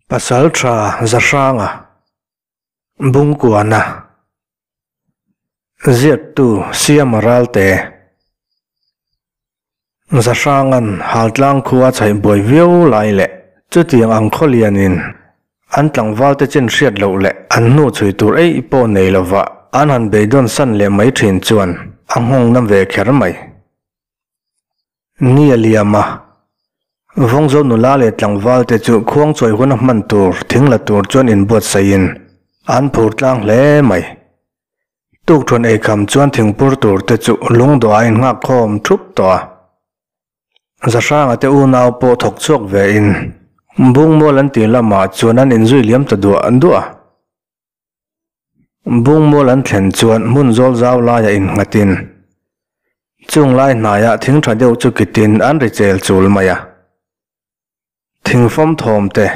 Pasalṭha Zahranga Bungkuana Ziaktu Siama Ralte Zahranga'n Haltlang khua chhaih buai viau lai leh chutiang ang khawlianin an tlangvalte chin hriat loh leh an hnu chhui tur eih pawh nei lova an han beidawn san leh mai thin chuan a nghawng na ve kher mai. Ni a liam a, Vawngzo nula leh tlangval te chu khuang chawi hun a hman tur thing la tur chuan inbuatsaihin an phur tlang hle mai. Tukthuan eikham chuan thingpur tur te chu lungdawh a innghak khawm thup tawh a. Zahranga te unau pawh thawk chhuak ve in Bungmual an tih lamah chuan an inzui liam ta duah duah a. Bungmual an thlen chuan hmun zawl zau laia innghatin chung lai hnaiah thing tha deuh chu kitin an ri chel chul mai a. Thing fawm thawm te,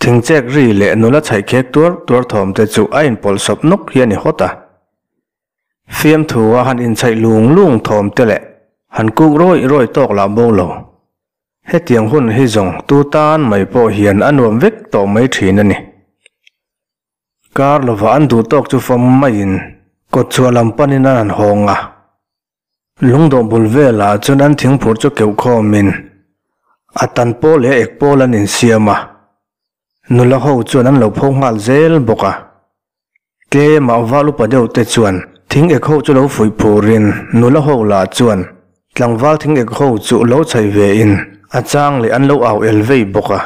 thing chek ri leh nula chhaih khek tuar tuar thawm te chu a inpawlh sawp nawk hi a ni hawt a. Fiamthu a han inchhaih lung lung thawm te leh han kuk rawih rawih tawk lah bo lo. Hetiang hun hi zawng tu tan mai pawh hian a nuam vek tawh mai thin a ni. Kar lova an duh tawk chu fawm maiin kawt chhuah lam panin an han hawng a. Lungdawh bul velah chuan an thingphur chu keuh khawmin a tan pawl leh ek pawl an insiam a, nula ho chuan an lo pho nghal zel bawk a. Tlema val upa deuh te chuan thing ek ho chu lo fuih phurin nula ho lah chuan tlangval thing ek ho chu lo chhaih ve in a chang leh an lo au el vei bawk a.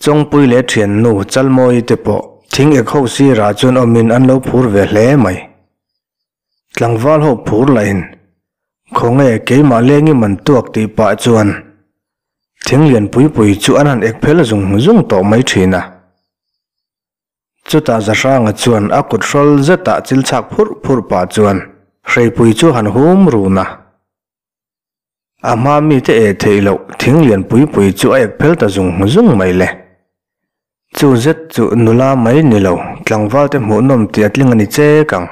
Chawngpui leh thiannu Chalmawi te pawh thing ek ho sirah chuan awmin an lo phur ve hle mai. Tlangval ho phur lah in khawnge keimah lengi man tuak tih pah chuan thing lian pui pui chu an han ek phel zung zung tawh mai thin a. Chutah Zahranga chuan a kut hrawl zetah chil chhak phurh phurh pah chuan hreipui chu han hum run a. A hma mite eh theih loh thing lian pui pui chu a ek phel ta zung zung mai le. Chu zet chu nula mai ni lo, tlangval te hmuhnawm tih a tling a ni chek ang,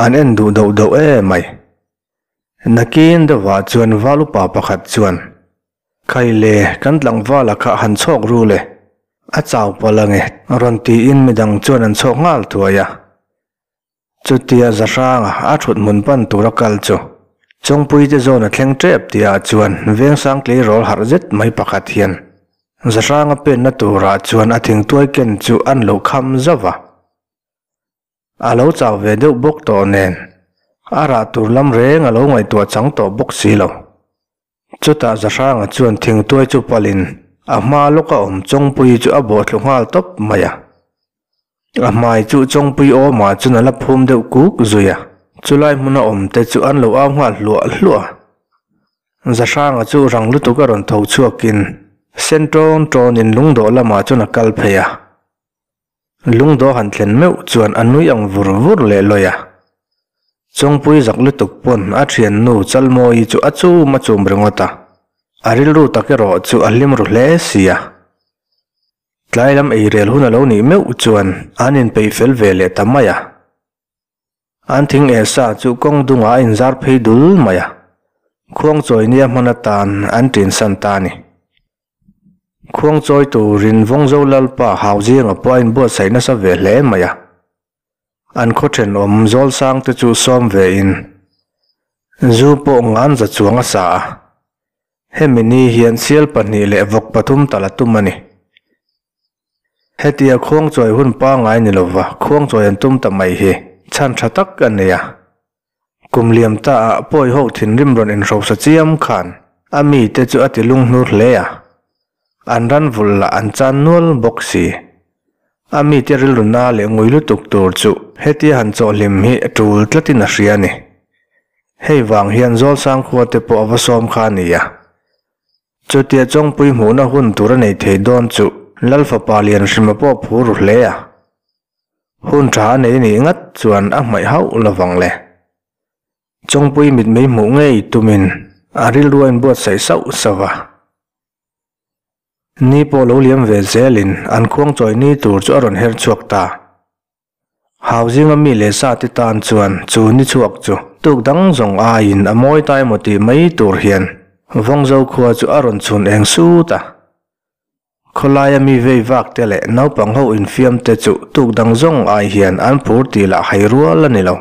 an en duh doh doh em mai. Nakin deuhah chuan val upa pakhat chuan Khai le, kan tlangvala kha han chhawk ru le, a chau palh ange, rawn tiin midang chuan an chhawk nghal thuai a. Chutia Zahranga a thut hmun pan tura kal chu Chawngpuite zawn a thleng tep tihah chuan Vengsang tleirawl harh zet mai pakhat hian Zahranga penna turah chuan a thingtuai ken chu an lo kham zauh a. A lo chau ve deuh bawk tawh nen, a rah tur lam reng a lo ngaihtuah chang tawh bawk si lo. Chutah Zahranga chuan thingtuai chu palin a hma lawka awm Chawngpui chu a bawhthlu nghal tawp mai a. A hmai chu Chawngpui awmah chuan a la phum deuh kuk zui a, chulai hmuna awm te chu an lo au nghal hluah hluah a. Zahranga chu rang lutuk a rawn tho chhuakin sen tawn tawnin lungdawh lamah chuan a kal phei a. Lungdaw han thlen meuh chuan a nui ang vur vur leh lawi a. Chawngpui zak lutuk pawn a thiannu Chalmawi chu a chum a chum ringawt a, a rilru tak erawh chu a hlim ru hle si a. Tlai lam eirel hun a lo nih meuh chuan an inpeih fel ve leh ta mai a. An thing eh sa chu kawng dungah a inzar phei dul mai a, khuangchawi nia hman atan an tinsan ta a ni. Khuangchawi turin Vawngzo Lalpa Hauzinga pawh a inbuatsaih nasa ve hle mai a. An khaw thenawm Zawlsang te chu sawm ve in zu pawh ngan za chuang a sa a. Hemi ni hian sial pahnih leh vawk pathum tal a tum a ni. Hetia khuangchawi hun pangngai ni lova khuangchawi an tum ta mai hi chhan tha tak a nei a. Kum liam ta ah pawi ho thinrim rawn inhrosa chiam khan a mite chu a ti lunghnur hle a, an ran vulh lah an chan nual bawk si. A mite rilru na leh ngui lutuk tur chu hetia han chawhhlim hi tul tlatin a hria a ni. Hei vang hian Zawlsang khua te pawh a va sawm kha a ni a. Chutia Chawngpui hmuhna hun tur a nei thei dawn chu Lal fapa Lianhrima pawh phur ru hle a. Hun tha a nei nih ngat chuan a hmaih hauh lovang le. Chawngpui mitmei hmuh ngei tumin a rilru a inbuatsaih sauh sauh a. Ni pawh lo liam ve zelin an khuangchawi ni tur chu a rawn her chhuak ta. Hau zinga mi leh sa te tan chuan chu ni chhuak chu tuk dang zawng aiin a mawi ta emaw tih mai tur hian Vawngzo khua chu a rawn chhun eng sut a. Khawlaia mi vei vak te leh naupang ho infiam te chu tuk dang zawng ai hian an phur tih lah hai rual a ni lo.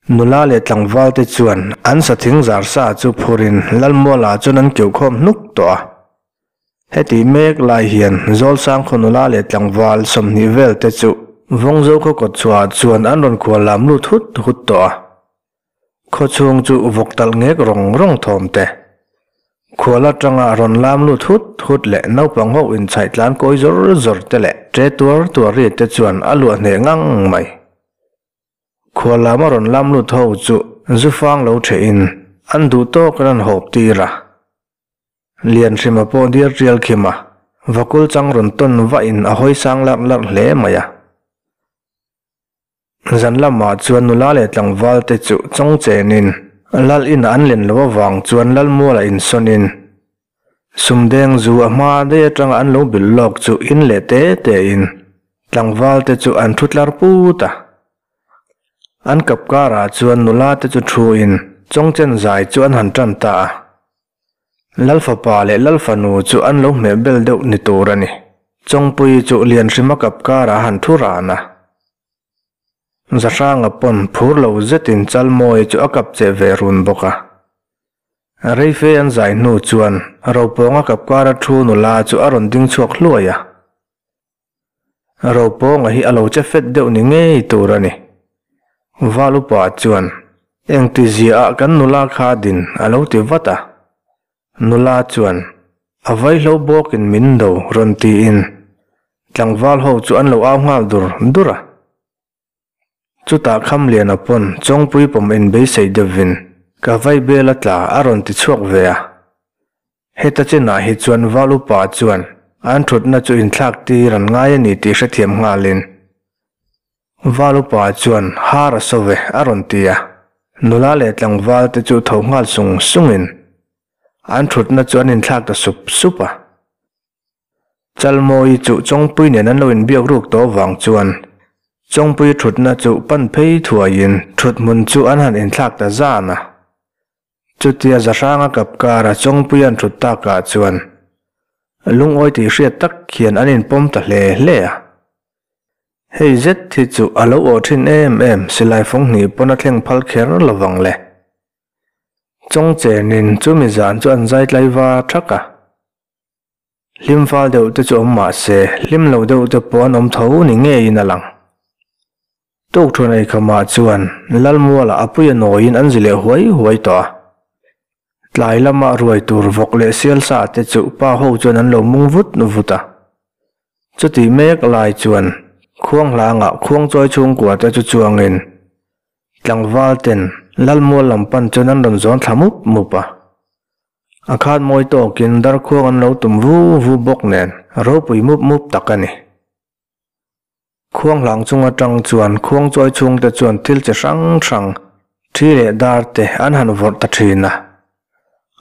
Nula leh tlangval te chuan an sathing zar sa chu phurin Lalmuala chuan an keuh khawm hnuk tawh a. Heti mek lai hian Zawlsang khaw nula leh tlangval 20 vel te chu Vawngzo khaw kawt chhuahah chuan an rawn khual lam lut hut hut tawh a. Khaw chhung chu vawk talh ngek rawng rawng thawm te, khual atanga rawn lam lut hut hut leh naupang ho inchhaih tlan kawi zawr zawr te leh ṭe tuar tuar ri te chuan a luah hneh ngang mai. Khual lama rawn lam lut ho chu zu fang lo ṭheh in an duh tawkin an hawp tir a. Lianhrima pawh diar ṭial khim a, vakul chang rawn tawn vah in a hawi sang larh larh hle mai a. Zan lamah chuan nula leh tlangval te chu chawng chenin lal inah an len loh avang chuan Lalmuala insawnin sumdeng zu a hma daih atanga an lo bil lawk chu in leh te tein tlangval te chu an thu tlar put a. An kap karah chuan nula te chu thuin chawngchen zai chu an han tan ta a. Lal fapa leh Lal fanu chu an lo hmeh bel deuh ni tur a ni. Chawngpui chu Lianhrima kap karah a han thu ran a. Zahranga pawn phur lo zetin Chalmawi chu a kap cheh ve run bawk a. Reife an zai hnu chuan Ropawnga kap kara thu nula chu a rawn ding chhuak hluai a. Ropawnga hi a lo che fet deuh ni ngei tur a ni. Val upa chuan, Engti ziaah kan nula kha din a lo ti vat a. Nula chuan, A vaihlo bawkin min do rawn tiin tlangval ho chu an lo au nghal dur dur a. Chutah Khamliana pawn Chawngpui pawm en beisei deuhvin ka vai bel a tla a rawn ti chhuak ve a. Heta chenah hi chuan Val upa chuan an thutna chu inthlak tir an ngai a ni tih hrethiam nghalin Val upa chuan har a saw ve a rawn ti a. Nula leh tlangval te chu tho nghal sung sungin an thutna chu an inthlak ta sup sup a. Chalmawi chu Chawngpui nen an lo inbiak ruk tawh vang chuan Chawngpui thutna chu pan phei thuaiin thuthmun chu an han inthlak ta zan a. Chutia Zahranga kap kara Chawngpui an thut takah chuan lungawi tih hriat tak hian an inpawm ta hle hle a. Hei zet hi chu a lo awh thin em em silai fawng hnih pawn a thleng phal kher lovang le. Chawngchenin chumi zan chu an zai tlaiva thak a. Hlim fal deuh te chu awm mah se, hlim lo deuh te pawh an awm tho ni ngeiin a lang. Tukthuan eikhamah chuan Lalmuala a puia nawiin an zi leh huai huai tawh a. Tlai lama ruai tur vawk leh sial sa te chu pa ho chuan an lo mung vut vut a. Chutih mek lai chuan khuanghlangah khuangchawi chhungkua te chu chuangin tlangval ten Lalmual lam pan chuan an rawn zawn thla mup mup a. A khat mawi tawkin darkhuang an lo tum vu vu bawk nen ropui mup mup tak a ni. Khuang hlang chung atang chuan khuang chawi chhungte chuan thil chi hrang hrang, thi leh dar te an han vawrh ta thin a.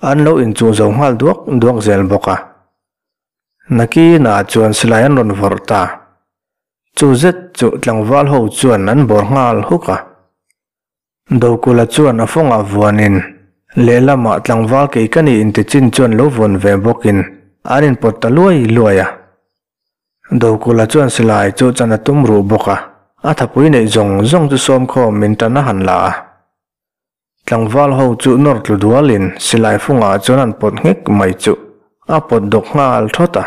An lo inchuh zo nghal duak duak zel bawk a. Nakinah chuan silai an rawn vawrh ta. Chu zet chu tlangval ho chuan an bawr nghal huk a. Dokula chuan a fawngah vuanin, lehlamah tlangval kei ka nih inti chin chuan lo vuan ve bawkin an inpawt ta luai luai a. Dokula chuan silai chu chan a tum ruh bawk a, a thapui neih zawng zawng chu sawmkhawm min tan a han la a. Tlangval ho chu nawr tlu dualin silai fungah chuan an pawt nghek mai chu a pawt dawk nghal thawt a.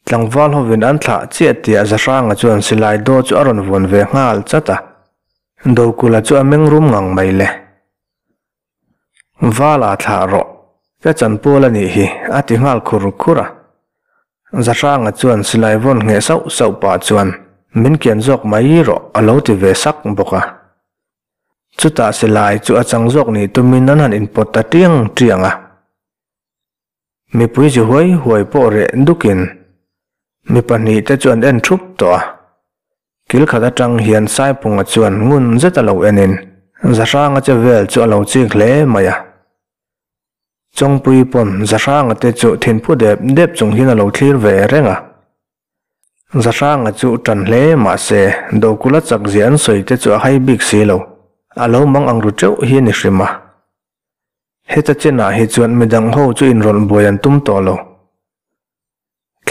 Tlangval hovin an thlah chiah tih Zahranga chuan silai daw chu a rawn vawn ve nghal chat a, Dokula chu a meng rum ngang mai le. Vala thlah rawh, ka chanpual a nih hi, a ti nghal khur khur a. Zahranga chuan silai vawn ngheh sauh sauh pah chuan, Min kian zawk mai rawh, a lo ti ve sak bawk a. Chutah silai chu a chang zawk nih tumin an han inpawt ta tiang tiang a. Mipui chi huai huai pawh reh dukin mi pahnihte chu an en thup tawh a. Kil khat atang hian Saipunga chuan ngun zet a lo enin Zahranga che vel chu a lo chik hle mai a. Chawngpui pawn Zahranga te chu thinphu dep dep chung hian a lo thlir ve reng a. Zahranga chu tan hle mah se Dokula chak zia an sawi te chu a hai bik si lo, a lo mang ang ru teuh hi a ni hrim a. Heta chenah hi chuan midang ho chu inrawlh buai an tum tawh lo.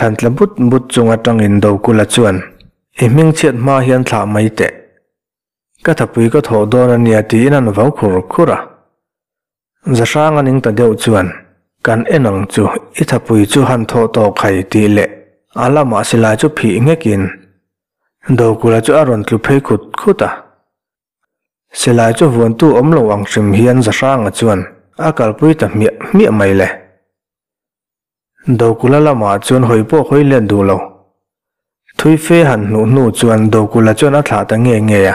Thlan tla but but chung atangin Dokula chuan, I hming chhiat hma hian thlah mai teh. Ka thapui ka thawh dawn a nia tiin an vau khur khur a. Zahrang a ning ta deuh chuan, Kan en ang chu, i thapui chu han thawh tawh khai tih leh a lamah silai chu phih nghekin Dokula chu a rawn tlu phei khut khut a. Silai chu vuantu awm lo ang hrim hian Zahranga chuan a kalpui ta hmiah hmiah mai le. Dokula lamah chuan hawi pawh hawi let duh lo. Thui fe han hnuh hnu chuan Dokula chuan a thlah ta nge nge a.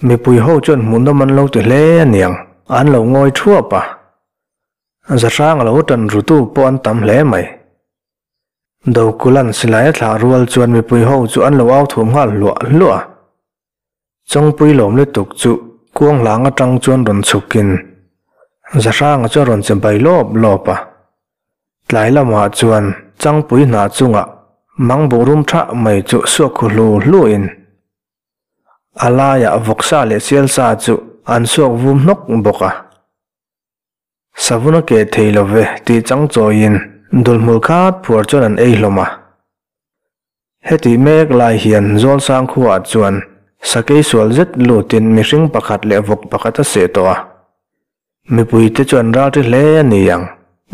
Mipui ho chuan hmuhnawm an lo ti hle aniang, an lo ngawi thuap a. Zahranga lo tan rutu pawh an tam hle mai. Dokulan silai a thlah rual chuan mipui ho chu an lo au thum nghal hluah hluah a. Chawngpui lawm lutuk chu kuang hlang atang chuan rawn chhukin Zahranga chu a rawn che bai lawp lawp a. Tlai lamah chuan Changpui hna chungah mangbuh rum thah mai chu suak khu hlu hluin a laiah vawksa leh sialsa chu an suak vum hnawk bawk a. Savun a keh thei lo ve tih chang chawiin dulhmul khat phuar chuan an ei hlawm a. Hetih mek lai hian Zawlsang khuaah chuan sakei sual zet lutin mihring pakhat leh vawk pakhat a seh tawh a. Mipuite chu an ralṭi hle a ni ang,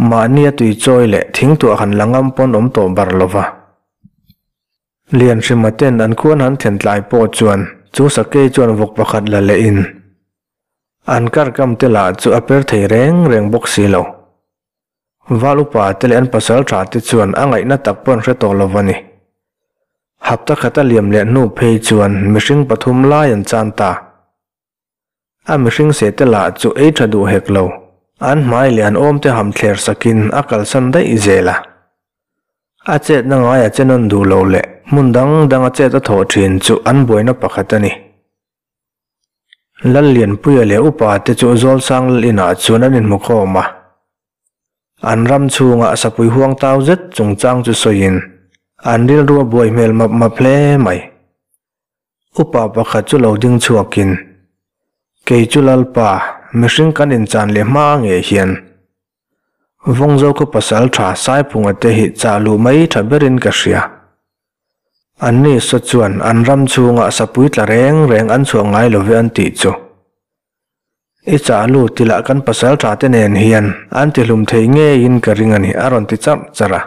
mahni a tui chawi leh thingtuah han la ngam pawn awm tawh bar lo va. Lianhrima ten an khuan han thlen tlai pawh chuan chu sakei chuan vawk pakhat la lehin an kar kam te lah chu a per thei reng reng bawk si lo. Val upa te leh an pasal tha te chuan a ngaihna tak pawh an hre tawh lo a ni. Hapta khat a liam leh hnu phei chuan mihring pathum lai an chan ta. A mihring seh te lah chu ei tha duh hek lo, an hmai leh an awm te ham thler sakin a kalsan daih zel a. A chetna ngaia che nawn duh lo leh hmun dang danga chet a thawh thin chu an buaina pakhat a ni. Lallianpuia leh upa te chu Zawlsang lal inah chuan an inhmukhawm a. An ram chhungah sapui huang tau zet chungchang chu sawiin an rilru a buai hmel map map hle mai. Upa pakhat chu lo ding chhuakin, Kei chu Lalpa, mihring kan inchan leh hma ngei hian Vawngzo khaw pasal tha Saiphunga te hi chah luh mai tha berin ka hria. Anni saw chuan an ram chhungah sapui tla reng reng an chhuah ngai lo ve an tih chu. I chah lut tilah kan pasal tha te nen hian an tihlum thei ngeiin ka ring a ni a rawn ti charh charh a.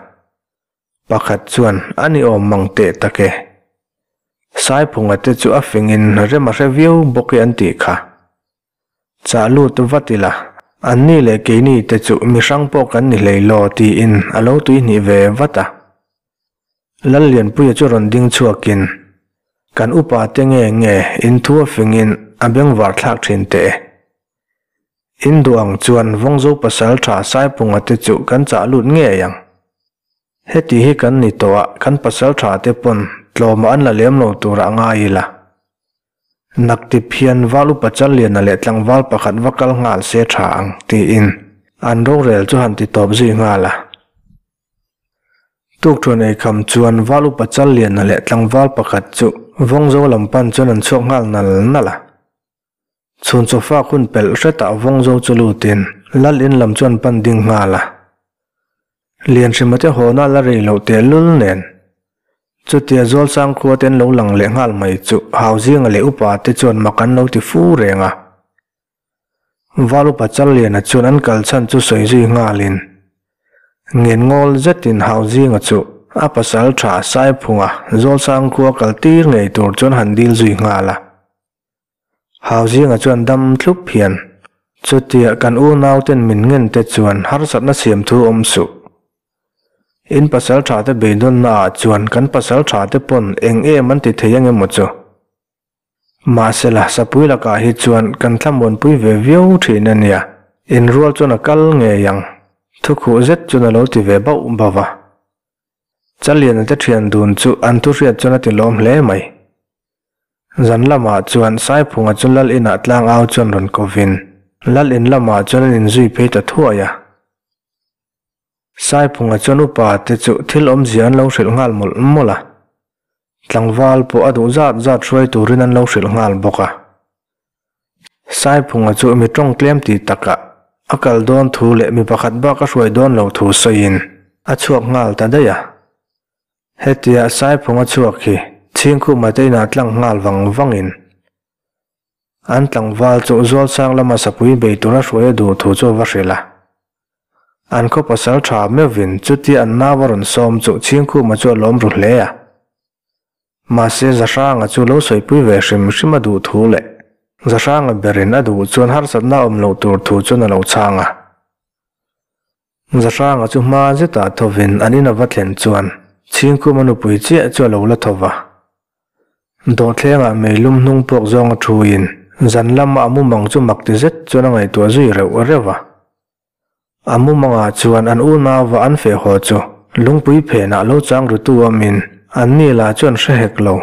Pakhat chuan a ni awm mang teh tak e. Saiphunga te chu a fingin rem a hre viau bawk e an tih kha. Chah lut vat ila, anni leh keini te chu mi hrang pawh kan ni hlei law tiin a lo tuihnih ve vat a. Lallianpuia chu rawn ding chhuakin, Kan upa te nge nge inthu a fingin a bengvar thlak thin teh e. In duh ang chuan Vawngzo pasal tha Saipunga te chu kan chah lut ngei ang. Heti hi kan ni tawh a, kan pasal tha te pawn tlawmah an la lem lo turah ngai ila. Naktip hian Val upa Challiana leh tlangval pakhat va kal nghal se tha ang tiin an rorel chu han ti tawp zui nghal a. Tukṭhuan eikham chuan Val upa Challiana leh tlangval pakhat chu Vawngzo lam pan chuan an chhuak nghal nal nal a. Chhun chawfak hun pelh hretah Vawngzo chu lutin Lal in lam chuan pan ding nghal a. Lianhrima te hawna la rei loh tehlul nen chutia Zawlsang khua te an lo lang leh nghal mai chu Hauzinga leh upa te chuan mak an lo ti fu reng a. Val upa Challiana chuan an kal chhan chu sawi zui nghalin Ngenngawl zetin Hauzinga chu a pasal tha Saiphunga Zawlsang khua kal tir ngei tur chuan han dil zui nghal a. Hauzinga chuan dam thlup hian, Chutia kan unauten min ngen te chuan harsatna siam thu awm suh. In pasal tha te beidawnna ah chuan kan pasal tha te pawn eng em an ti thei ang emaw chu. Mahsela sapui lakah hi chuan kan thlamuanpui ve viau thin a nia, inrual chuan a kal ngei ang, thukhuh zet chuan a lo ti ve bauh bauh a. Chaliana te thian dun chu an thuhriat chuan a ti lawm hle mai. Zan lamah chuan Saiphunga chu Lal inah tlang au chuan rawn kovin Lal in lamah chuan an inzui phei ta thuai a. Saiphunga chuan upa te chu thil awmzia an lo hrilh nghal mawlh mawlh a. Tlangval pawh a duh zat zat hruai turin an lo hrilh nghal bawk a. Saiphunga chu mi tawng tlem ti takah a kal dawn thu leh mi pakhat bak a hruai dawn lo thu sawiin a chhuak nghal ta daih a. Hetia Saiphunga chhuak hi Chhingkhuma te inah tlang nghal vang vangin an tlangval chu Zualsang lama sapui bei tura hruai a duh thu chu a va hrilh a. An khaw pasal tha meuhvin chutia an nau a rawn sawm chu Chhingkhuma chu a lawm ru hle a. Mahse Zahranga chu lo sawipui ve hrim hrim a duh thu leh Zahranga berin a duh chuan harsatna a awm loh tur thu chuan a lo chhang a. Zahranga chu hma zetah thovin an in a va thlen chuan Chhingkhuma nupui chiah chu a lo la tho va. Dawhthlengah meilum hnung puak zawnga thuin zan lama a mumang chu mak ti zet chuan a ngaihtuah zui reuh reuh va. A mumangah chuan an unauva an feh haw chu lungpui phenah lo chang rutu awmin an ni lah chu an hre hek lo.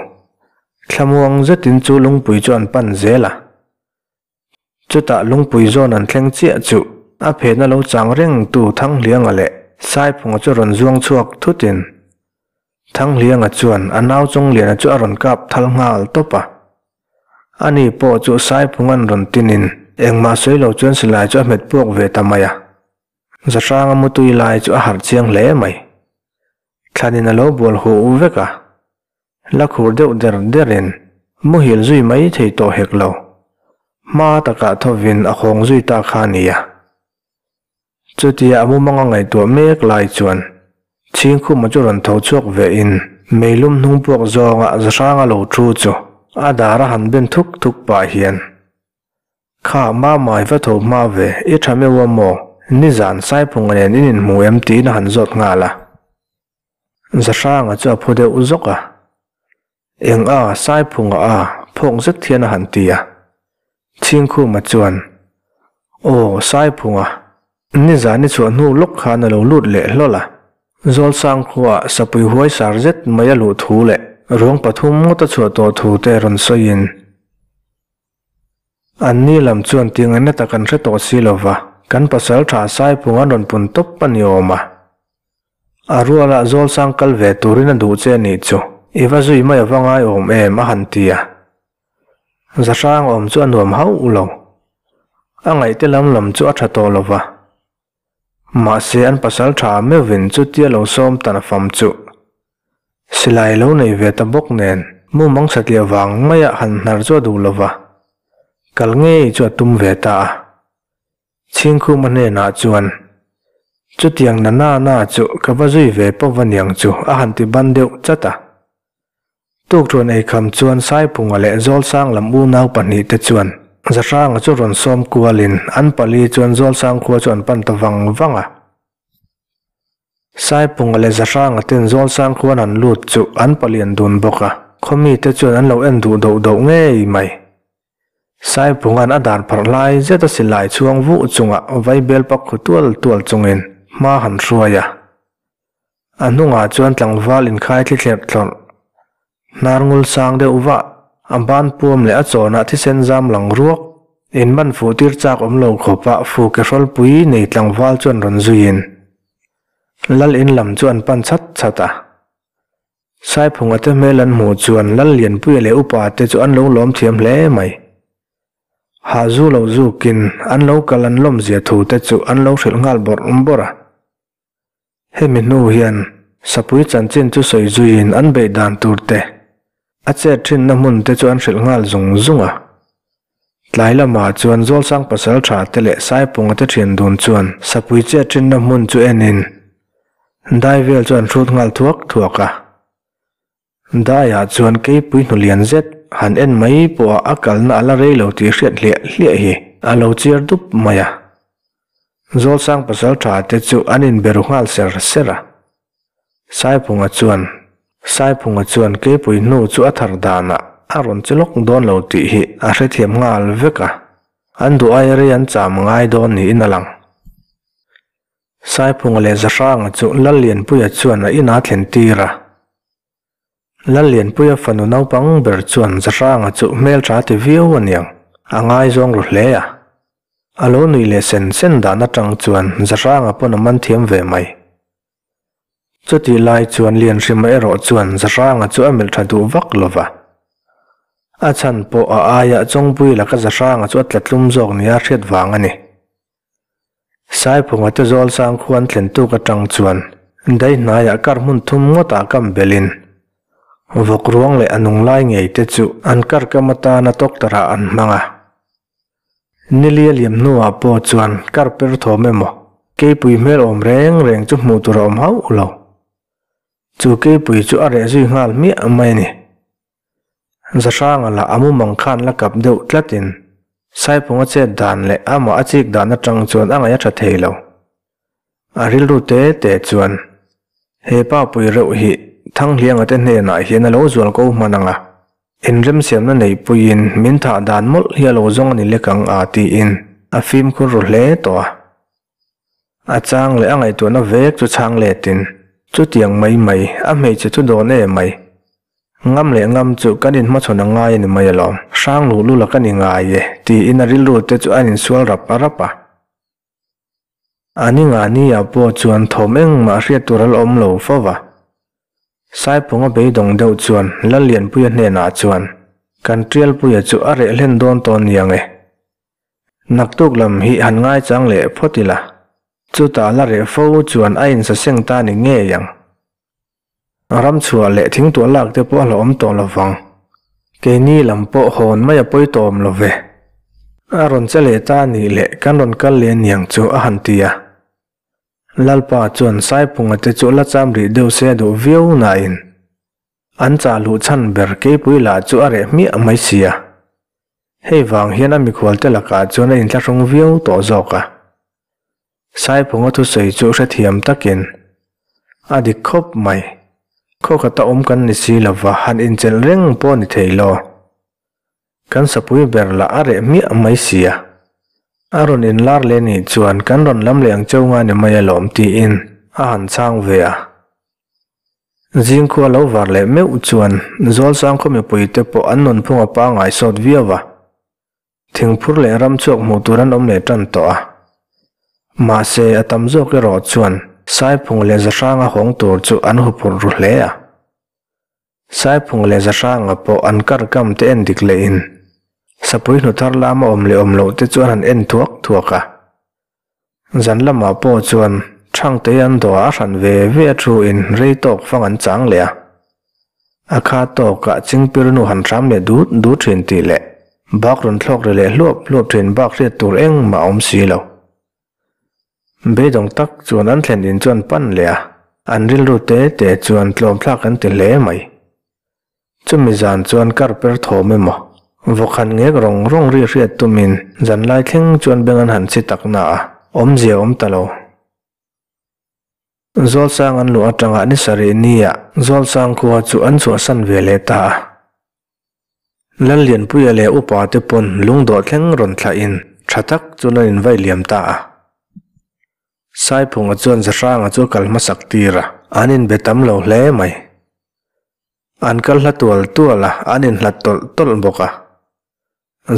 Thlamuang zetin chu lungpui chu an pan zel a. Chutah lungpui zawn an thleng chiah chu a phena lo chang reng tu Thanghlianga leh Saiphunga chu rawn zuang chhuak thutin Thanghlianga chuan a nau Chungliana chu a rawn kap thal nghal tawp a. Ani pawh chu Saiphunga'n rawn tinin engmah sawi lo chuan silai chu a hmet puak ve ta mai a. Zahranga mutui lai chu a harh chiang hle mai. Thlanin a lo bual huh vek a. La khur deuh der derin muhil zui mai thei tawh hek lo. Hma takah thovin a khawng zui ta kha a nia. Chutia a mumanga ngaihtuah mek lai chuan Chhingkhuma chu rawn tho chhuak vehin meilum hnung puak zawnga Zahranga lo thu chu a dar a han ben thuk thuk pah hian, Kha mamai va tho hma ve, i tha meuh a maw? Nizan Saiphunga nen in inhmu em? tiin a han zawt nghal a. Zahranga chu a phu deuh zawk a. Eng a, Saiphunga a, phawk zet hian a han ti a. Chhingkhuma chuan, Aw, Saiphunga, nizan i chhuah hnu lawk khan a lo lut leh hlawl a. Zawlsang khuaah sapui huai sar zet mai a luh thu leh ruang pathum ngawt a chhuah tawh thu te rawn sawiin, Anni lam chuan ti ngaihna tak an hre tawh si lova, kan pasal tha Saiphung an rawn pun tawp a ni awm a. A rualah Zawlsang kal ve turin a duh che a nih chu, i va zui mai ava ngai awm em a han ti a. Zahrang awm chu a nuam hauh lo. A ngaihte lam lam chu a tha tawh lova. Mahse an pasal tha meuhin chutia lo sawm tan a fam chu. Silai lo nei ve ta bawk nen mumang satliah vang maia han hnar chu a duh lova. Kal ngei chu a tum ve ta a. Chhingkhuma hnenah chuan, Chutiang na na na chu ka va zui ve pawh va niang chu a han ti ban deuh chat a. Tukṭuan eikham chuan Saiphunga leh Zawlsang lam unau pahnihte chuan Zahranga chu rawn sawm kualin an pali chuan Zawlsang khua chu an pan ta vang vang a. Saiphunga leh Zahranga ten Zawlsang khua an han lut chu an palian dun bawk a, khaw mite chuan an lo en duh doh doh ngei mai. Saiphunga'n a dar pharh lai zet a silai chhuang vuh chungah vaibel pak khu tual tual chungin hma han hruai a. A hnungah chuan tlangval inkhai thli thlerh thlawrh, hnar ngul sang deuh vah, a ban puam leh a chawnah thisen zam lang ruak, inman fuh tir chak awm lo khawpah fu ke hrawlpui nei tlangval chuan rawn zuiin Lal in lam chu an pan chhat chhat a. Saiphunga te hmel an hmuh chuan Lal Lianpuia leh upa te chu an lo lawm thiam hle mai. Hah zu lo zukin an lo kal an lawm zia thu te chu an lo hrilh nghal bawrh bawrh a. Hemi hnu hian Sapui chanchin chu sawi zuiin an beih dan tur te, a chet thinna hmun te chu an hrilh nghal zung zung a. Tlai lamah chuan Zawlsang pasal tha te leh Saipunga te thian dun chuan Sapui chet thinna hmun chu enin dai vel chu an hrut nghal thuak thuak a. Daiah chuan keipui hnu lian zet han en mai pawha a kalna a la rei lo tih hriat hliah hliah hi a lo chiar dup mai a. Zawlsang pasal tha te chu an inberu nghal ser ser a. Saiphunga chuan Saiphunga chuan keipui hnu chu a thar danah a rawn che lawk dawn lo tih hi a hrethiam nghal vek a, an duh aia rei an cham ngai dawn niin a lang. Saiphunga leh Zahranga chu Lallianpuia chuan a inah thlen tir a. Lallianpuia fanu naupang ber chuan Zahranga chu hmeltha ti viau a niang, a ngaizawng ru hle a. A lo nuih leh sen sen dan atang chuan Zahranga pawn a man thiam ve mai. Chutih lai chuan Lianhrima erawh chuan Zahranga chu a melh tha duh vak lo va. A chhan pawh a aiah Chawngpui laka Zahranga chu a tla tlum zawk nia hriat vang a ni. Saiphunga te Zawlsang khuan thlen tuk atang chuan Dai hnaiah kar hmun thum ngawtah kam belin vawk ruang leh a nung lai ngei te chu an kar kam atana tawktarah an hmang a. Nilia liam hnuah pawh chuan kar per thawm emaw keipui hmel awm reng reng chu hmuh tur a awm hauh lo. Chu keipui chu a reh zui nghal hmiah mai a ni. Zahranga lah a mumang khan la kap deuh tlatin Saiphunga chet dan leh amah a chik dan atang chuan a ngaih a tha thei lo. A rilru te te chuan he pa pui reuh hi Thanghlianga te hnenah hian a lo zual ko hman ang a, inremsiamna neipuiin min thah dan mawlh hi a lo zawng a ni lek ang a tiin a fimkhur ru hle tawh a. A chang leh a ngaihtuahna vek chu chhang letin chutiang mai mai a hmeichhe chu dawn em mai. Ngam leh ngam chu kan inhmachhawn a ngai a ni mai alawm. Hrang luh lul a ka ni ngai e, tiin a rilru te chu an insual rap rap a. A ni nga ni ah pawh chuan thawm engmah hriat tur a la awm lo fo va. Saiphunga beidawng deuh chuan Lallianpuia hnenah chuan, Kan Tialpuia chu a reh hlen dawn tawh niang e. Naktuk lam hi han ngaichang leh phawt ila, chutah la reh fo chuan a insaseng ta ni ngei ang. Ram chhuah leh thingtuah lak te pawh a hlauhawm tawh lo vang. Keini lam pawh hawn mai a pawi tawm lo ve. A rawn che leh ta nih leh kan rawn kal leh aniang chu a han ti a. Lalpa chuan Saiphunga te chu la cham rih deuh se a duh viau nain an chah luh chhan ber keipui lah chu a reh hmiah mai si a. Hei vang hian a mikhual te lakah chuan a inthlahrung viau tawh zawk a. Saiphunga thusawi chu hrethiam takin a dik khawp mai. Khaw khata awm kan ni si lova han inchelh reng pawh ni thei lo. Kan sapui ber lah a reh hmiah mai si a. A rawn inlar leh nih chuan kan rawn lam leh ang cheu nga ni mai alawm tiin a han chhang ve a. Zingkhua lo var leh meuh chuan Zawlsang khaw mipuite pawh an nunphung a pangngai sawt viau a. Thingphur leh ram chhuak hmuh tur an awm leh tan tawh a. Mahse, a tam zawk erawh chuan Saiphung leh Zahranga hawng tur chu an huphurh ru hle a. Saiphung leh Zahranga pawh an kar kam te en dik lehin sapui hnu thar lama awm leh awm loh te chu an han en thuak thuak a. Zan lamah pawh chuan Thangtei an dawh a hran ve ve a thu in rei tawk fang an chang leh a. A kha tawkah chingpir nu han hram leh dut dut thin tih leh bak rawn thlawk ri leh hluap hluap thin bak hriat tur engmah a awm si lo. Beidawng tak chuan an thlen in chuan pan leh a, an rilru te te chuan tlawmthlak an ti hle mai. Chumi zan chuan kar per thawm emaw, vawkhan ngek rawng rawng ri hriat tumin zanlai thleng chuan beng an han chi tak na a, awmzia awm ta lo. Zawlsang an luh atanga ni sarih nia Zawlsang khua chu an chhuahsan ve leh ta a. Lallianpuia leh upa te pawn lungdawh thleng rawn thlahin tha tak chuan an invai liam ta a. Saiphunga chuan Zahranga chu a kal hmasak tir a, an inbe tam lo hle mai. An kal hla tual tual a, an inhlat tawlh tawlh bawk a.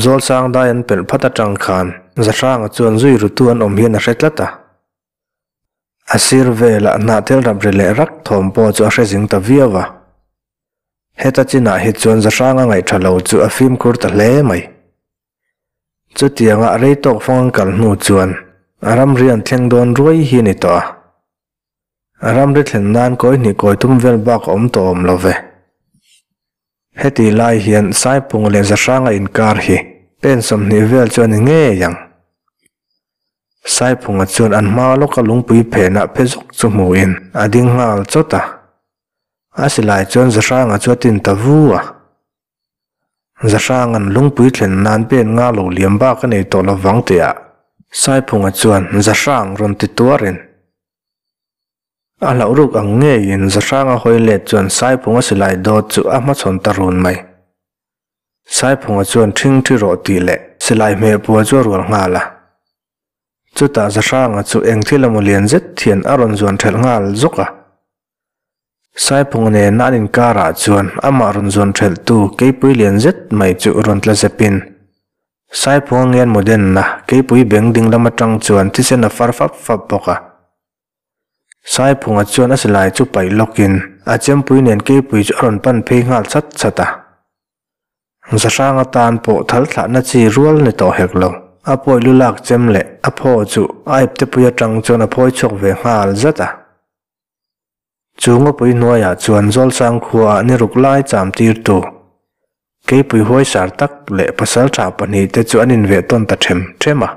Zawlsang dai an pelh phat atang khan Zahranga chuan zui rutu an awm hian a hre tlat a. A sir velah hnahthel rap ri leh rak thawm pawh chu a hre zing ta viau a. Heta chinah hi chuan Zahranga ngaih tha lo chu a fimkhur ta hle mai. Chutianga rei tawk fang an kal hnu chuan a ramri an thleng dawn ruai hi a ni tawh a. A ramri thlen nan kawi hnih kawi tum vel bak a awm tawh awm lo ve. Heti lai hian Saipung leh Zahranga inkar hi pen 20 vel chu a ni ngei ang. Saiphunga chuan an hma lawka lungpui phenah phe zawk chu hmuhin a ding nghal chawt a. A silai chuan Zahranga chu a tin ta vu a. Zahranga'n lungpui thlen nan pen nga lo liam bak a nei tawh lo vang tihah Saiphunga chuan Zahrang rawn ti tuarin a hlauh ruk ang ngeiin Zahranga hawi let chuan Saiphunga silai dawt chu a hmachhawn ta run mai. Saiphunga chuan ṭhing ṭhi rawh tih leh silai hmeh pua chu a rual nghal a. Chutah Zahranga chu eng thil emaw lian zet hian a rawn zuan ṭhelh nghal zawk a. Saiphunga nena an inkarah chuan amah rawn zuan ṭhelhtu keipui lian zet mai chu rawn tla zepin Saiphunga ngen mudenna keipui beng ding lam aṭang chuan thisen a far fap fap bawk a. Saiphunga chuan a silai chu paih lawkin a chempui nen keipui chu a rawn pan phei nghal chat chat a. Zahrang atan pawh thal thlahna chi rual ni tawh hek lo. A pawi lu lak chem leh a phaw chu a iptepui atang chuan a phawi chhuak ve nghal zat a. Chu ngawpui hnuaiah chuan Zawlsang khuaah ni ruk lai cham tirtu Keipui huaisar tak leh pasaltha pahnihte chu an inveh tawn ta them them a.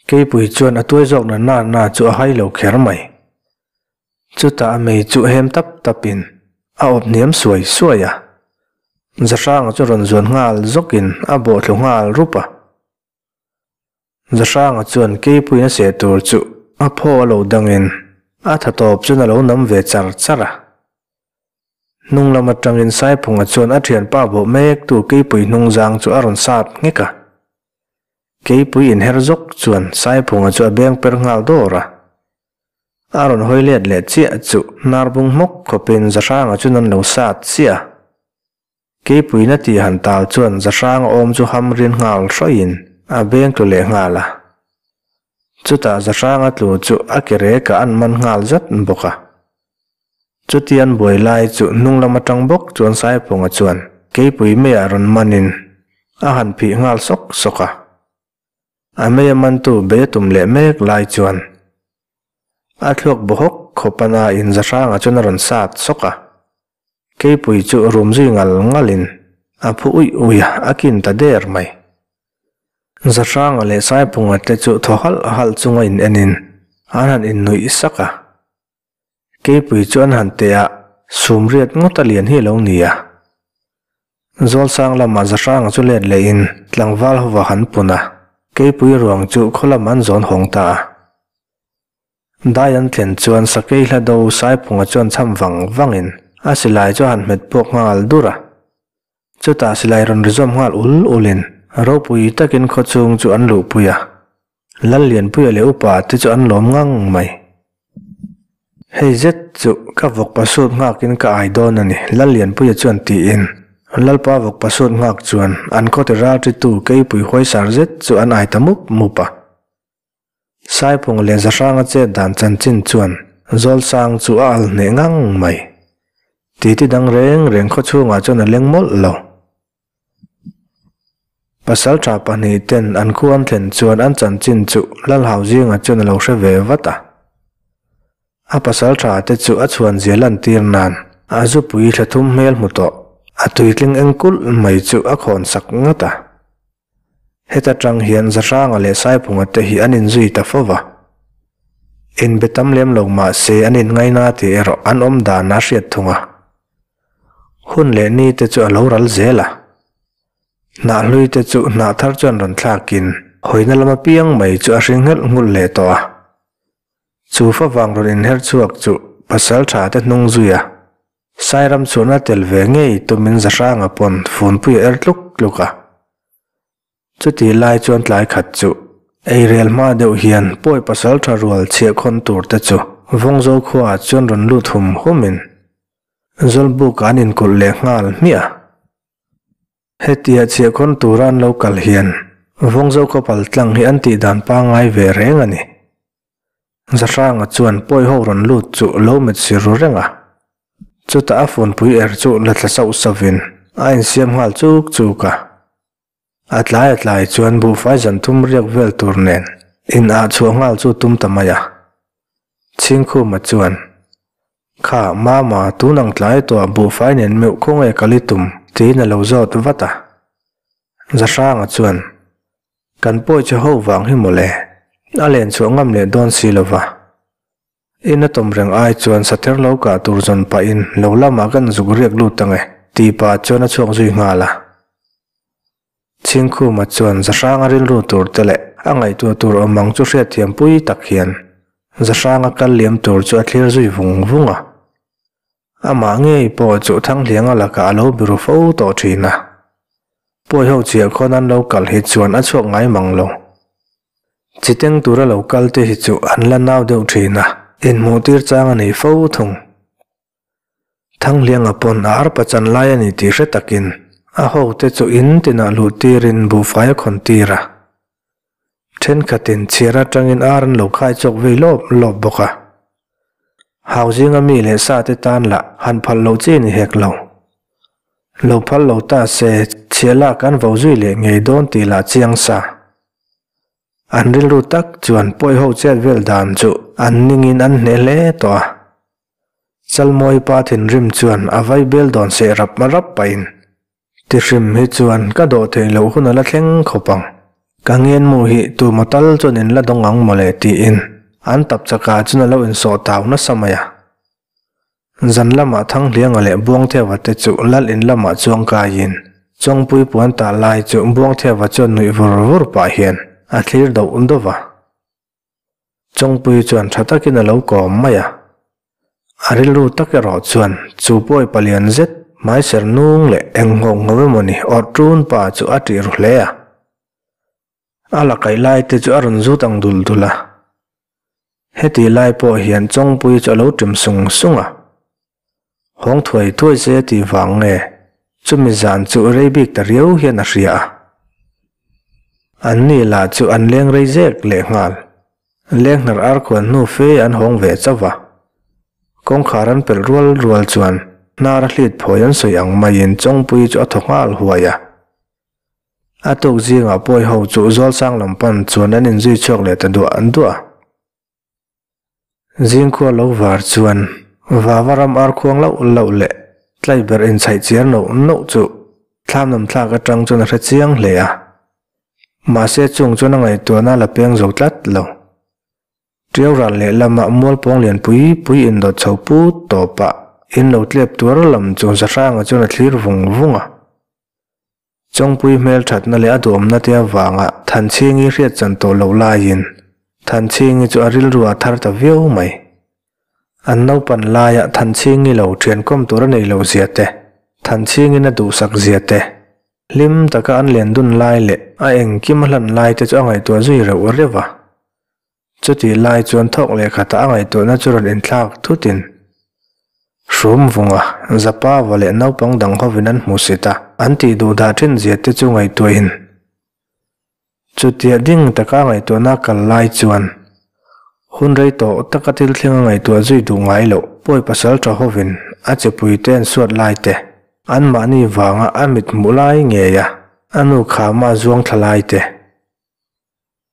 Keipui chuan a tuai zawkna na na chu a hai lo kher mai. Chutah a mei chu hem tap tapin a awp hniam suai suai a. Zahranga chu rawn zuan nghal zawkin a bawhthlu nghal rup a. Zahranga chuan Keipuiin a seh tur chu a phaw a lo dangin a tha tawp chuan a lo nam ve char char a. Hnung lam atangin Saiphunga chuan a thianpa bawh mektu Keipui hnungzang chu a rawn sat nghek a. Keipui inher zawk chuan Saiphunga chu a beng per nghal dawr a. A rawn hawi let leh chiah chu hnar bung hmawk khawpin Zahranga chuan an lo sat chiah a. Keipuina tih han tal chuan Zahranga awm chu ham rin nghal hrawih in a beng tlu leh nghal a. Chutah Zahranga tlu chu a ke rekah an man nghal zat bawk a. Chutian buai lai chu hnung lam atang bawk chuan Saiphunga chuan Keipui meiah rawn manin a han phih nghal sawk sawk a. A mei a mantu bei a tum leh mek lai chuan a thluak bawhawk khawp a na in Zahranga chuan a rawn sat sawk a. Keipui chu rum zui ngal ngalin a phu uih uih a, a kin ta der mai. Zahranga leh Saiphunga te chu thaw halh halh chunga in enin an han innuih sak a. Keipui chu an han teh a, sum riat ngawt a lian hi a lo ni a. Zawlsang lamah Zahranga chu let lehin tlangval hova han pun a, Keipui ruang chu khaw lamah an zawn hawng ta a. Dai an thlen chuan Sakei hla do Saiphunga chuan cham vang vangin a silai chu a han hmet puak nghal dur a. Chutah silai rawn ri zawm nghal ul ulin ropui takin khawchhung chu an luhpui a. Lallianpuia leh upa te chu an lawm ngang mai. Hei zet chu ka vawk pasut nghakin ka ai dawn a ni, Lallianpuia chuan tiin Lalpa vawk pasut nghak chuan an khawti ralṭitu keipui huaisar zet chu an ai ta mup mup a. Saiphung leh Zahranga chet dan chanchin chuan Zawlsang chu a al hneh ngang mai. Titi dang reng reng khawchhungah chuan a leng mawlh lo. Pasalṭha pahnih ten an khu an thlen chuan an chanchin chu Lalhau zinga chuan a lo hre ve vat a. A pasalṭha te chu a chhuan zia lantir nan a zupui thla thum hmel hmu tawh a tuitling eng kulh mai chu a khawn sak ngat a. Heta tang hian Zahranga leh Saiphunga te hi an inzui ta fo va. Inbe tam lem lo mah se an inngaina tih erawh an awm dan a hriat thung a. Hun leh ni te chu a lo ral zel a. Hnah hlui te chu hnah thar chuan rawn thlakin hawina lama piang mai chu a hring nghelh nghulh leh tawh a. Chu favang rawn inher chhuak chu pasal tha te hnung zui a. Sairam chuan a tel ve ngei tumin Zahranga pawn funpui a er tluk tluk a. Chuti lai chuan tlai khat chu eirel hma deuh hian pawi pasal tha rual chhiah khawn tur te chu Vawngzo khuaah chuan rawn lut hum humin Zawlbuk an inkulh leh nghal hmiah a. Hetia chhiah khawn tura an lo kal hian Vawngzo khaw pal tlang hi an tih dan pangngai ve reng a ni. Zahranga chuan pawi ho rawn lut chu lo met sir ru reng a. Chutah a funpui er chu la tla sauh sauhin a insiam nghal chuk chuk a. A tlai a tlai chuan buhfai zan thum riak vel tur nen in ah chhuah nghal chu tum ta mai a. Chhingkhuma chuan, Kha, Mama, tun ang tlai tawh ah buhfai nen meuh khawnge kal i tum? tiin a lo zawt vat a. Zahranga chuan, Kan pawi che ho vang hi mawle, a len chhuah ngam leh dawn si lova. In a tawm reng ai chuan sather lo kah tur zawn pahin lo lamah kan zuk riak lut ang e, tih pah chuan a chhuak zui nghal a. Chhingkhuma chuan Zahranga rilru tur te leh a ngaihtuah tur awm ang chu hriatthiam pui tak hian Zahranga kal liam tur chu a thlir zui vung vung a. Amah ngei pawh chu Thanghlianga lakah a lo biru fo tawh thin a. Pawiho chiah khawn an lo kal hi chuan a chhuak ngai mang lo. Chiteng tura lo kal te hi chu an la nau deuh thin a, inhmuh tir chang a nei fo thung. Thanghlianga pawn a arpa chan lai a ni tih hre takin a ho te chu in tinah luh tirin buhfai a khawn tir a. Thenkhatin chhiar atangin ar an lo khai chawk vei lawp lawp bawk a. Hau zinga mi leh sa te tan lah han phal loh chi ni hek lo. Lo phal lo ta se chhiah lak an vo zui leh ngei dawn tih lah chiang sa. An rilru tak chuan pawi ho chet vel dan chu an ningin an hneh hle tawh a. Chalmawi pa thinrim chuan a vaibel dawn seh rap rap pahin, Ti hrim hi chuan ka dawh theih loh hun a la thleng khawp ang. Ka ngenmu hi tuma tal chuan in la dawng ang mawle tiin an tap chakah chuan a lo insawh tau nasa mai a. Zan lamah Thanghlianga leh Buangtheva te chu lal in lamah chuang kaiin Chawngpui puan tah lai chu Buangtheva chuan nuih vur vur pah hian a thlir doh doh va. Chawngpui chuan tha takin a lo kawm mai a. A rilru tak erawh chuan chu pawi palian zet hmaiser nung leh eng nghawk nghawk emawni awrh ṭun pa chu a ṭih ru hle a. A la kaih lai te chu a rawn zut ang dul dul a. Heti lai pawh hian Chawngpui chu a lo ṭim sung sung a. Hawng thuai thuai se tih vang nge chumi zan chu rei bik ta riau hian a hria a. An ni lah chu an leng rei zek leh nghal. Leng hnar ar khuan hnu fe an hawng ve chauh va. Kawngkhar an pelh rual rual chuan hnar a hlit phawi an sawi ang maiin Chawngpui chu a thaw nghal huai a. A tuk zingah pawi ho chu Zawlsang lam pan chuan an inzui chhuak leh ta duah an duah a. Zingkhua lo var chuan Vava ram ar khuang loh loh leh tlai ber inchhaih chiar noh noh chu thlam lam thlak atang chuan a hre chiang hle a. Mahse chung chuan a ngaihtuahna a la peng zo tlat lo. Ṭiau ral lehlamah mualpawng lian pui pui indawt chho put tawpah in lo tlep tuar lam chu Zahranga chuan a thlir vung vung a. Chawngpui hmel thatna leh a duhawmna te avanga Thanchhingi hriat chan tawh loh laiin Thanchhingi chu a rilru a thar ta viau mai. An naupan laia Thanchhingi lo thiankawm tur a nei loh zia te, Thanchhingin a duhsak zia te, hlim taka an len dun lai leh a engkim a hlan lai te chu a ngaihtuah zui reuh reuh a. Chutih lai chuan thawk leh khatah a ngaihtuahna chu rawn inthlak thutin Hrum vunga Zapava leh naupang dang hovin an hmu sit a, an tih duh dah thin zia te chu ngaihtuahin chutia ding taka a ngaihtuahna a kal lai chuan hun rei tawh taka thil thleng a ngaihtuah zui duh ngai loh pawi pasal tha hovin a chepui te an suat lai te, anmahni vanga a mit hmuh lai ngei a, a nu khama a zuang thla lai te.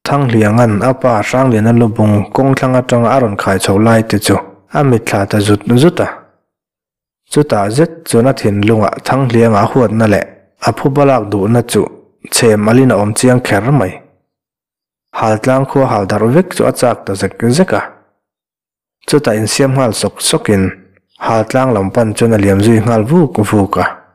Thanghlianga'n a pa Hrangliana lubung kawngthlang atanga a rawn khai chho lai te chu a mitthla ta zut zut a. Chutah zet chuan a thinlungah Thanghlianga a huatna leh a phuba lak duhna chu chhem alin a awm chiang kher mai. Haltlang khua hal darh vek chu a chak ta zek zek a. Chutah insiam nghal sawk sawkin Haltlang lam pan chuan a liam zui nghal vuk vuk a.